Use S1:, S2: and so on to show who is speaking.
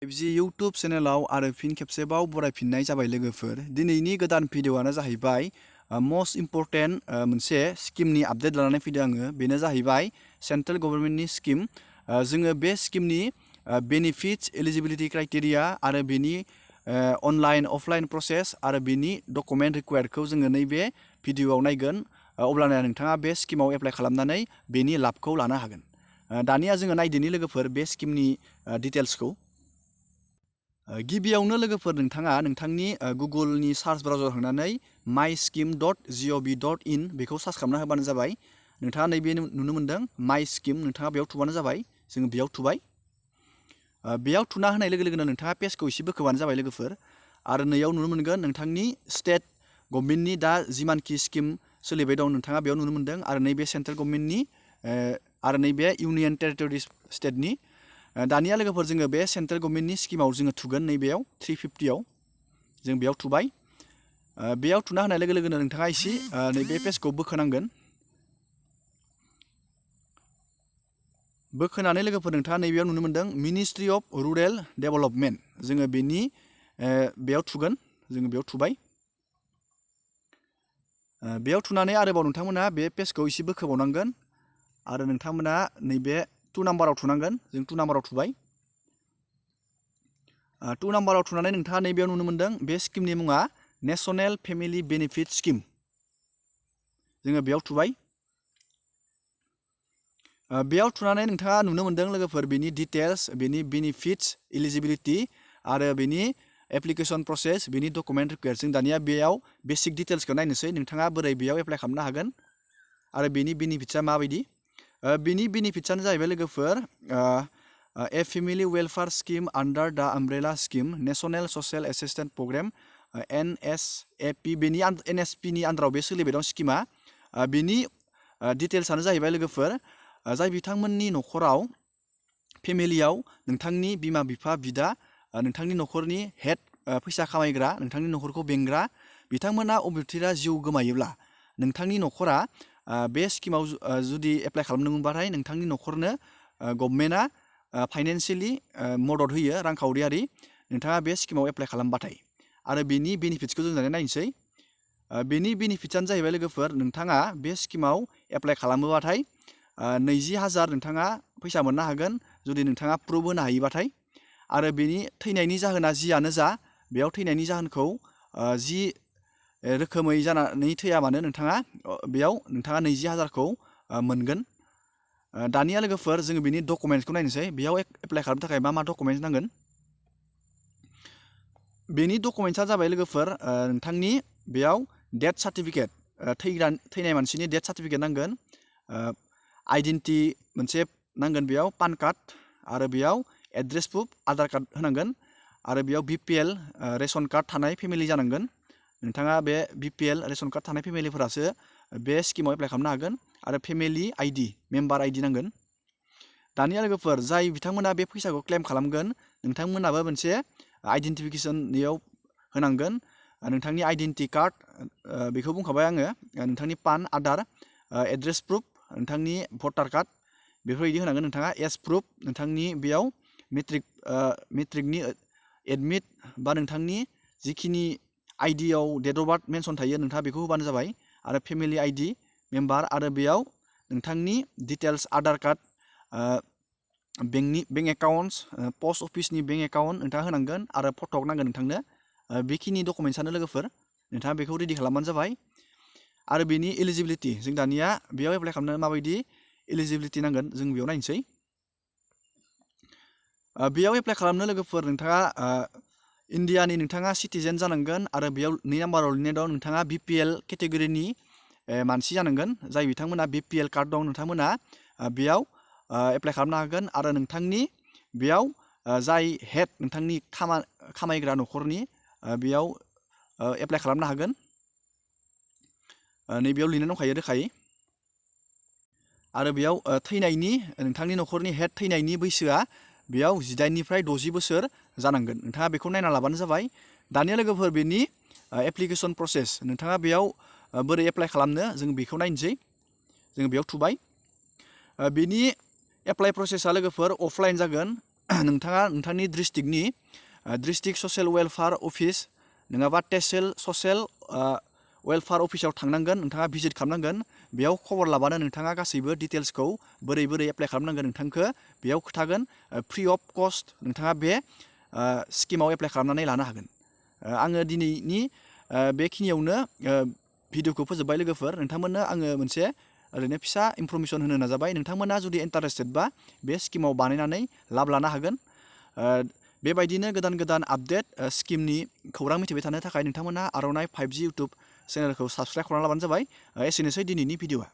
S1: FG YouTube चेनेलाव आरो फिन खेबसेबाव बरायफिननाय जाबाय लोगोफोर। दिनैनि गोदान भिडिअ'आनो जाहैबाय मस्ट इम्परटेन्ट मोनसे स्किमनि आपडेट लानानै फैदों आङो। बेनो जाहैबाय सेन्ट्रेल गभर्नमेन्टनि स्किम। जोङो बे स्किमनि बेनिफिट्स, एलिजिबिलिटि क्राइटेरिया आरो बेनि अनलाइन अफलाइन प्रसेस आरो बेनि डकुमेन्ट रिक्वायर्डखौ जोङो नैबे भिडिअ'आव नायगोन। अब्लाना नोंथाङा बे स्किमाव एप्लाइ खालामनानै बेनि लाबखौ लानो हागोन। दानिया जोङो नायदिनि लोगोफोर बे स्किमनि डिटेल्सखौ। गिबियावनो लोगोफोर नोंथाङा नोंथांनि गुगोलनि सार्च ब्राउजाराव थांनानै myskim.gov.in बेखौ सार्च खालामना होबानो जाबाय। नोंथाङा नैबे नुनो मोन्दों माइ स्किम, नोंथाङा बेयाव थुबानो जाबाय। जोङो बेयाव थुबाय। बेयाव थुना होनाय लोगो लोगोनो नोंथाङा पेजखौ एसे बोखोबानो जाबाय लोगोफोर। आरो नैयाव नुनो मोनगोन नोंथांनि स्टेट गभर्नमेन्टनि दा जिमानखि स्किम सोलिबाय दं नोंथाङा बेयाव नुनो मोन्दों। आरो नैबे सेन्ट्रेल गभर्नमेन्टनि आरो नैबे इउनियन टेरिटरि स्टेटनि। दानिया लोगोफोर जोङो बे सेन्ट्रेल गभर्नमेन्टनि स्किमाव जोङो थुगोन नैबेयाव 350आव जों बेयाव थुबाय। बेयाव थुना होनाय लोगो लोगोनो नोंथाङा एसे नैबे पेजखौ बोखोनांगोन। बोखोनानै लोगोफोर नोंथाङा नैबेयाव नुनो मोन्दों मिनिस्ट्रि अफ रुरेल डेभेलपमेन्ट। जोङो बेनि बेयाव थुगोन। जोङो बेयाव थुबाय। बेयाव थुनानै आरोबाव नोंथांमोना बे पेजखौ एसे बोखोबावनांगोन। आरो नोंथांमोना नैबे 2 नाम्बाराव थुनांगोन। जों 2 नाम्बाराव थुबाय। 2 नाम्बाराव थुनानै नोंथाङा नैबेयाव नुनो मोन्दों बे स्किमनि मुङा नेशनेल फेमिलि बेनिफिट स्किम। जोङो बेयाव थुबाय। बेयाव थुनानै नोंथाङा नुनो मोन्दों लोगोफोर बेनि डिटेल्स, बेनि बेनिफिट्स, इलिजिबिलिटि आरो बेनि एप्लिकेसन प्रसेस, बेनि डकुमेन्ट रिक्वायर्ड। जों दानिया बेयाव बेसिक डिटेल्सखौ नायनोसै नोंथाङा बोरै बेयाव एप्लाइ खालामनो हागोन आरो बेनि बेनिफिट्सआ माबायदि। बेनि बेनिफिट्सआनो जाहैबाय लोगोफोर ए फेमिलि वेलफेयार स्किम आन्डार दा umbrella scheme national social assistance programme NSAP। बेनि NSPनि आन्दाराव बे सोलिबाय दं स्किमा। बेनि डिटेल्सआनो जाहैबाय लोगोफोर जाय बिथांमोननि न'खराव फेमिलियाव नोंथांनि बिमा बिफा बिदा नोंथांनि न'खरनि हेड फैसा खामायग्रा नोंथांनि न'खरखौ बेंग्रा बिथांमोना अबथिरा जिउ गोमायोब्ला नोंथांनि न'खरा बे स्किमाव जुदि एप्लाइ खालामनो मोनबाथाय नोंथांनि न'खरनो गभर्नमेन्टआ फाइनेन्सियेलि मदद होयो, रांखावरियारि, नोंथाङा बे स्किमाव एप्लाइ खालामबाथाय। आरो बेनि बेनिफिट्सखौ जों दानिया नायनोसै। बेनि बेनिफिट्सआनो जाहैबाय लोगोफोर नोंथाङा बे स्किमाव एप्लाइ खालामोबाथाय 20,000 नोंथाङा फैसा मोननो हागोन जुदि नोंथाङा प्रुफ होनो हायोबाथाय। आरो बेनि थैनायनि जाहोना जियानो जा बेयाव थैनायनि जाहोनखौ जि रोखोमै जानानै थैया मानो नोंथाङा बेयाव नोंथाङा 20,000खौ मोनगोन। दानिया लोगोफोर जोङो बेनि डकुमेन्ट्सखौ नायनोसै। बेयाव एप्लाइ खालामनो थाखाय मा मा डकुमेन्ट्स नांगोन। बेनि डकुमेन्ट्सआ जाबाय लोगोफोर नोंथांनि बेयाव डेथ सार्टिफिकेट, थैनाय मानसिनि डेथ सार्टिफिकेट नांगोन। आइडेन्टिटि मोनसे नांगोन बेयाव, पान कार्ड आरो बेयाव एड्रेस प्रुफ, आधार कार्ड होनांगोन। आरो बेयाव BPL रेशन कार्ड थानाय फेमिलि जानांगोन। नोंथाङा बे BPL रेशन कार्ड थानाय फेमिलिफोरासो बे स्किमाव एप्लाइ खालामनो हागोन। आरो फेमिलि आइडि, मेम्बार आइडि नांगोन। दानिया लोगोफोर जाय बिथांमोना बे फैसाखौ क्लेम खालामगोन नोंथांमोनाबो मोनसे आइडेन्टिफिकेसन बेयाव होनांगोन। नोंथांनि आइडेन्टिटि कार्ड बेखौ बुंखाबाय आङो, नोंथांनि पान, आधार, एड्रेस प्रुफ, नोंथांनि भटार कार्ड बेफोरबायदि होनांगोन। नोंथाङा एज प्रुफ नोंथांनि बेयाव मेट्रिकनि एडमिट बा नोंथांनि जिखिनि आइडियाव डेट अफ बार्थ मेनसन थायो नोंथाङा बेखौ होबानो जाबाय। आरो फेमिलि आइडि, मेम्बार आरो बेयाव नोंथांनि details, Aadhaar card, bank accounts, post अफिसनि बेंक एकाउन्ट नोंथाङा होनांगोन। आरो फट' नांगोन नोंथांनो। बेखिनि डकुमेन्ट्सआनो लोगोफोर नोंथाङा बेखौ रेडि खालामबानो जाबाय। आरो बेनि एलिजिबिलिटि जों दानिया बेयाव एप्लाइ खालामनो माबायदि एलिजिबिलिटि नांगोन जों बेयाव नायनोसै। बेयाव एप्लाइ खालामनो लोगोफोर नोंथाङा इन्डियानि नोंथाङा सिटिजेन जानांगोन। आरो बेयाव 2 नाम्बाराव लिरनाय दं नोंथाङा BPL केटेगरिनि मानसि जानांगोन। जाय बिथांमोना BPL कार्ड दं नोंथांमोना बेयाव एप्लाइ खालामनो हागोन। आरो नोंथांनि बेयाव जाय हेड नोंथांनि खामायग्रा न'खरनि बेयाव एप्लाइ खालामनो हागोन। नैबेयाव लिरनाय दंखायो रोखायै। आरो बेयाव थैनायनि नोंथांनि न'खरनि हेड थैनायनि बैसोआ बेयाव 18निफ्राय 60 बोसोर जानांगोन। नोंथाङा बेखौ नायना लाबानो जाबाय। दानिया लोगोफोर बेनि एप्लिकेसन प्रसेस नोंथाङा बेयाव बोरै एप्लाइ खालामनो जों बेखौ नायनोसै। जों बेयाव थुबाय। बेनि एप्लाइ प्रसेसआ लोगोफोर अफलाइन जागोन। नोंथाङा नोंथांनि डिस्ट्रिक्टनि डिस्ट्रिक्ट ससियेल वेलफेयार अफिस नङाबा तहसिल ससियेल वेलफेयार अफिसाव थांनांगोन, नोंथाङा भिजिट खालामनांगोन। बेयाव खबर लाबानो नोंथाङा गासैबो डिटेल्सखौ बोरै एप्लाइ खालामनांगोन नोंथांखौ बेयाव खोथागोन। फ्रि अफ कस्ट नोंथाङा बे स्किमाव एप्लाइ खालामनानै लानो हागोन। आङो दिनैनि बेखिनियावनो भिडिअखौ फोजोबबाय लोगोफोर। नोंथांमोननो आङो मोनसे ओरैनो फिसा इनफरमेसन होनो नाजाबाय। नोंथांमोना जुदि इन्टारेस्टेडबा बे स्किमाव बानायनानै लाब लानो हागोन। बेबायदिनो गोदान गोदान आपडेट स्किमनि खौरां मिथिबाय थानो थाखाय नोंथांमोना आर'नाइ 5G इउटुब चेनेलखौ साबस्क्राइब खालामना लाबानो जाबाय। एसेनोसै दिनैनि भिडिअआ।